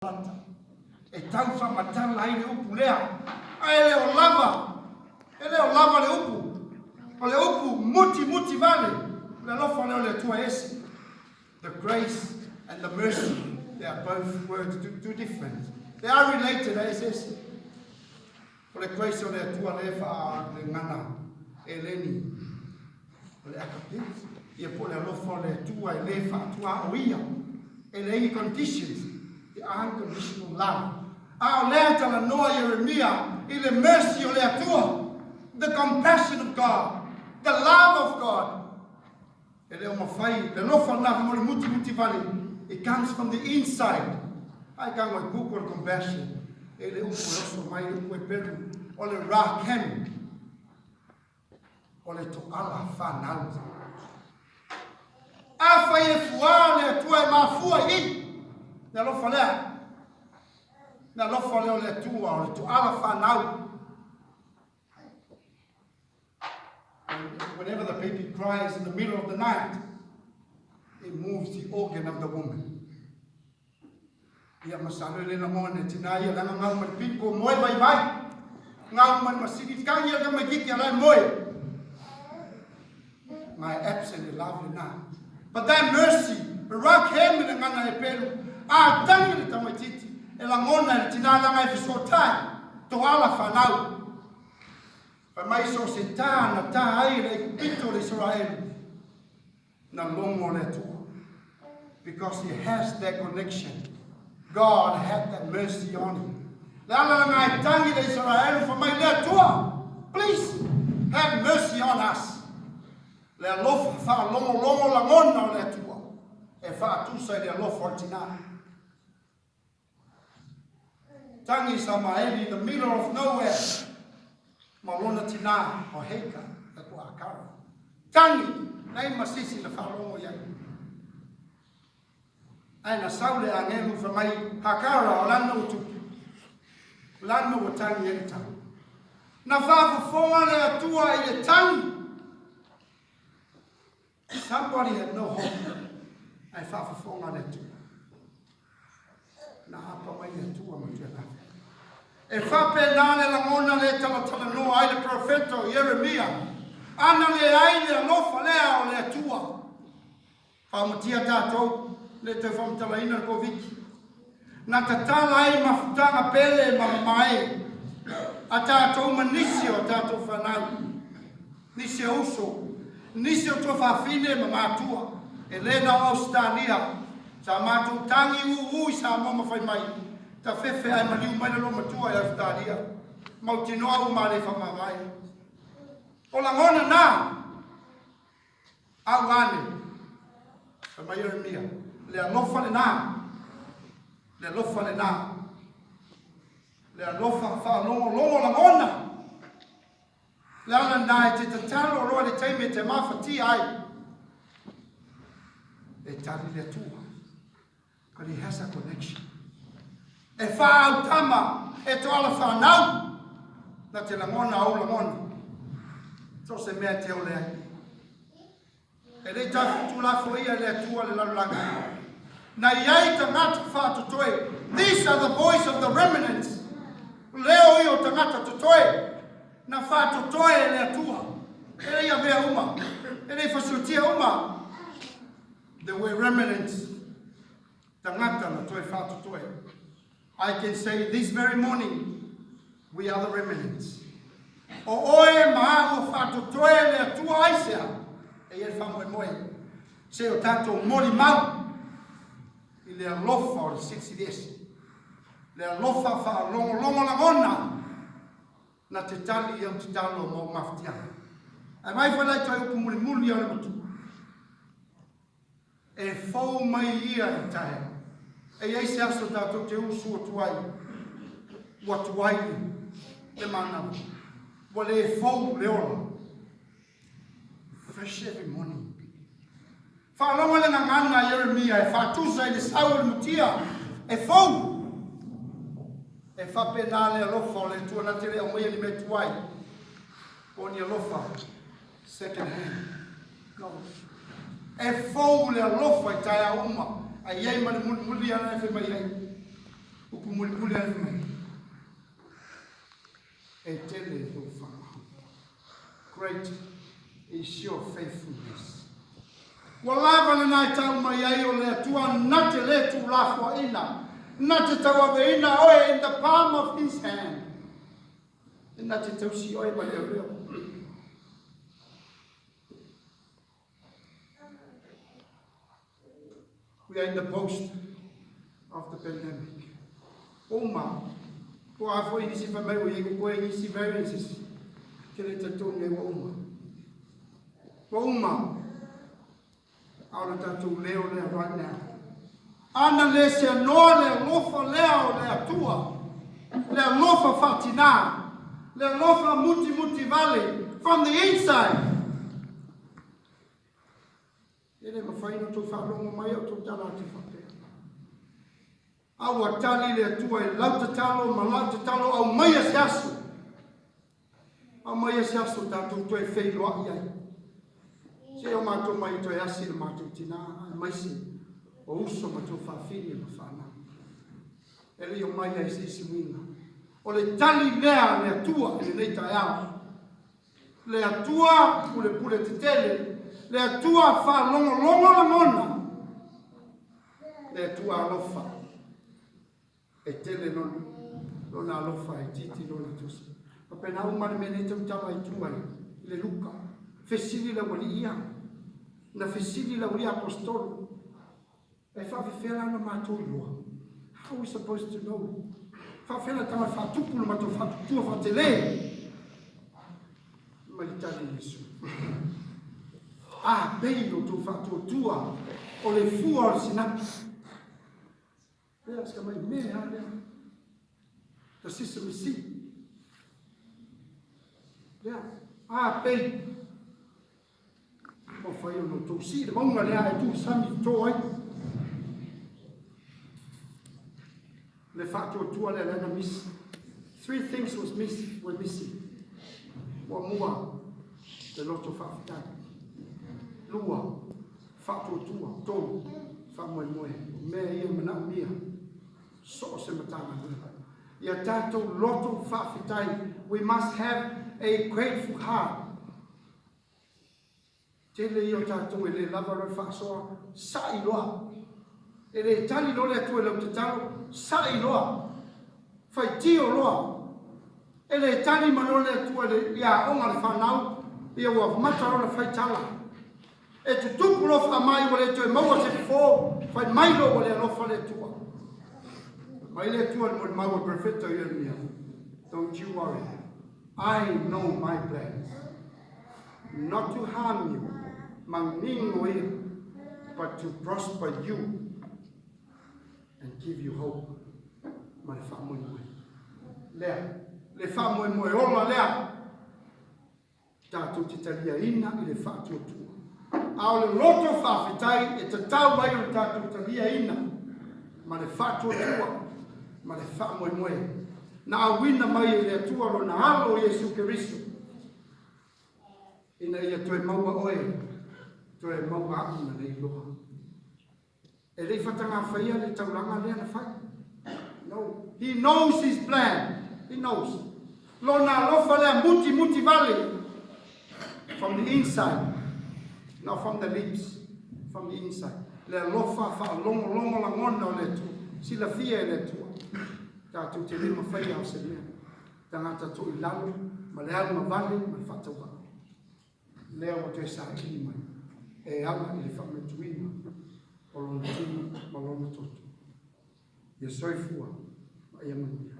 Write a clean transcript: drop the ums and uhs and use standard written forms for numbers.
Lata. E tau faamatala ai le upu lea, ae le o lava, e le o lava le upu. O le upu mutimuti vale, o le alofa lea o le Atua e ese. The grace and the mercy, they are both words too, too different. They are related, ae eseese. O le grace o le Atua lea e faalegana eleni. O le agape, ia po o le alofa o le Atua e le faatuaoia. E leai ni conditions, the unconditional love. A o lea e talanoa Ieremia i le mercy o le Atua, the compassion of God, the love of God. E le o mafai, le alofa lena mo le mutimuti vale, it comes from the inside. Ai ka ngoi kuku o le compassion. E le upu e oso mai le upu e pelu o le rakem. O le toala whanau. Afai e fuā le Atua e mafua i i. Le alofa lea. Le alofa lea o le Atua o le toala whanau. Whenever the baby cries in the middle of the night, it moves the organ of the woman. Ia masalo e le lagona e tina ia langa ngau mai piko moe vai vai. Ngau mai masini ka ia ka mai kiki ala moe. My absent le love le na. But that mercy, rock him le ngana e pelu. A tangi le tamaititi e lagona e tina langa e fisotai. Toala whanau. Fai mai so o se tā na tā ai e le Aikupito o le Isaraelu, na logo le Atua. Because he has that connection. God had that mercy on him. Le ala la ngai tangi le Isaraelu, fai mai le Atua, please have mercy on us. Le alofa whaalongolongo lagona o le Atua, e whaatusa i le alofa o le tinā. Tangi Samaeli in the middle of nowhere. Ma lona tinā o Heika e ko Akara. Tangi, nei masisi na whaalongo iai. Ai na sau le angelu wha mai Hakara o lana o tupu. Lana o tangi e le tau. Na whaafofonga le atua i le tangi. Somebody had no hope. Ae faafofoga le Atua. Na apa mai le Atua ma toe lave. E faapena le lagona le talatalanoa ai le profeta o Ieremia. Ana le ai le alofa lea o le Atua. Faamatia tatou le toe faamatalaina le Koviti. Na tatala ai mafutaga pele ma mamae a tatou ma nisi o tatou fanau, nisi o uso, nisi o tuafafine ma matua. E le na o Ausetalia, sa matou tagi ūū i Samoa ma fai mai, tafefe ae maliu mai le loomatua i Ausetalia, mautinoa uma le faamavae. O lagona na! Au ane, fai mai Ieremia, le alofa lenā, le alofa lenā, le alofa faalogologo lagona, le ala nā e te tatalo loa le taimi e te mafatia ai, e tali le Atua. But he has a connection. E whaau tama, e toala whanau, na te lagona au lagona. So se mea te ole ai. E lei tafu tūlafo ia le Atua le lalolagi. Na iai tagata whaatotoe. These are the voice of the remnants. Leo ia o tagata totoe. Na whaatotoe e le Atua. E lei avea uma. E lei fasiotia uma. There were remnants, tangata na toe whaatotoe. I can say this very morning, we are the remnants. O oe ma au o whaatotoe le Atua aisea, e ia le whaamoemoe, se o tatou moli mau i le alofa o le Silisili Ese. Le alofa whaalongolongo lagona na te tali i au tatalo ma ou mafatiaga. Ae mai foi la i toe upu mulimuli a le matua. E fou mai ia i taeao. E i ai se aso tatou te usu atu ai, ua tuai le manawa. Ua le fou le ola. Fresh every morning. Faalogo le gagana a Ieremia e faatusa i le sau o le mutia e fou. E faapena le alofa o le Atua na te le aumaia ni mea tuai po o ni alofa second hand. No. E fou le alofa i taeao uma, a i ai ma le mulimuli ana e fai mai ai. Mulimuli ane fai mai, E tele lou faamahou. Great is your faithfulness. Ua lava lena e tau mai ai o le Atua na te lē tuulafoaina, na te tauaveina oe in the palm of his hand. Na te tausi oe ma le leoleo. We are in the post of the pandemic. Uma, ko a foi nisi fai mai ua iai kokoe nisi variances. Te le talitonu nei ua uma. Ua uma. A o le tatou leo lea right now. Ana le seanoa le alofa lea o le Atua, le alofa faatinā, le alofa mutimuti vale from the inside. E le mafai ona outou faalogo mai a outou tala atu faapea. A ua tali le Atua i lau tatalo ma lau tatalo, aumaia se aso. Aumaia se aso tatou toe feiloai ai. Se o matou mai e toe asi le matou tinā, aemaise o uso ma tuafafine ma fanau. E le i omai ai se isi uiga. O le tali lea a le Atua i lenei taeao. Le Atua pulepule tetele, le Atua faalogologo lagona, le Atua alofa, e tele lona, lona alofa e titi lona tosi. Faapena uma le mea nei tautala i tua i le Luka. Fesili le aualii ia. Na fesili le aualii aposetolo. E faafefea la ona matou iloa? How are we supposed to know? Faafefea la tama faatupu le matou faatutua faatele? Mai le tali Iesu. A pei lo tou faatuatua o le fua o le sinapi. Lea se mai mea lea. The sesame seed. Lea, a pei Mafai ona outou sii le mauga lea ae tuu i sami to ai. Le faatuatua lea lea na misi. Three things was miss, were missing. Muamua, le loto faafetai. Lua, faatuatua. Tolu, faamoemoe. O mea ia e manaomia so o se Matagaluega. Ia tatou loto faafetai. We must have a grateful heart. Tele ia o tatou e le lava loa le faasoa, sa'i loa. E le tali loa le Atua i lau tatalo, sa'i loa. Faitio loa. E le tali mai loa le Atua i le i aoga a le fanau, ia ua mata loa ona fai tala. E tutupu loa faamai ua le toe maua se fofo, fai mai loa ua le alofa le Atua. Fai mai le Atua i le molimau a le Perofeta o Ieremia, Don't you worry, I know my plans. Not to harm you, mangingo ia, but to prosper you and give you hope ma le faamoemoe. Lea, le faamoemoe ola lea, tatou te taliaina i le faatuatua. A o le loto faafetai e tatau ai ona tatou taliaina ma le faatuatua ma le faamoemoe. Na auina mai e le Atua lona Alo Iesu Keriso Ina ia toe maua oe, toe maua au na le iloa. E le i fatagafaia le taulaga lea na fai. No. He knows his plan. He knows. Lona alofa lea muti muti vale. From the inside. Not from the lips. From the inside. Le alofa faalogologo lagona o le Atua. Silafia e le Atua. Tatou te le mafaia o se mea. Tagata toilalo ma le augavale ma le faatauvaa. Lea ua toe saili mai e ala i le faamanatuina o lona tino ma lona toto. Ia soifua ma ia manuia.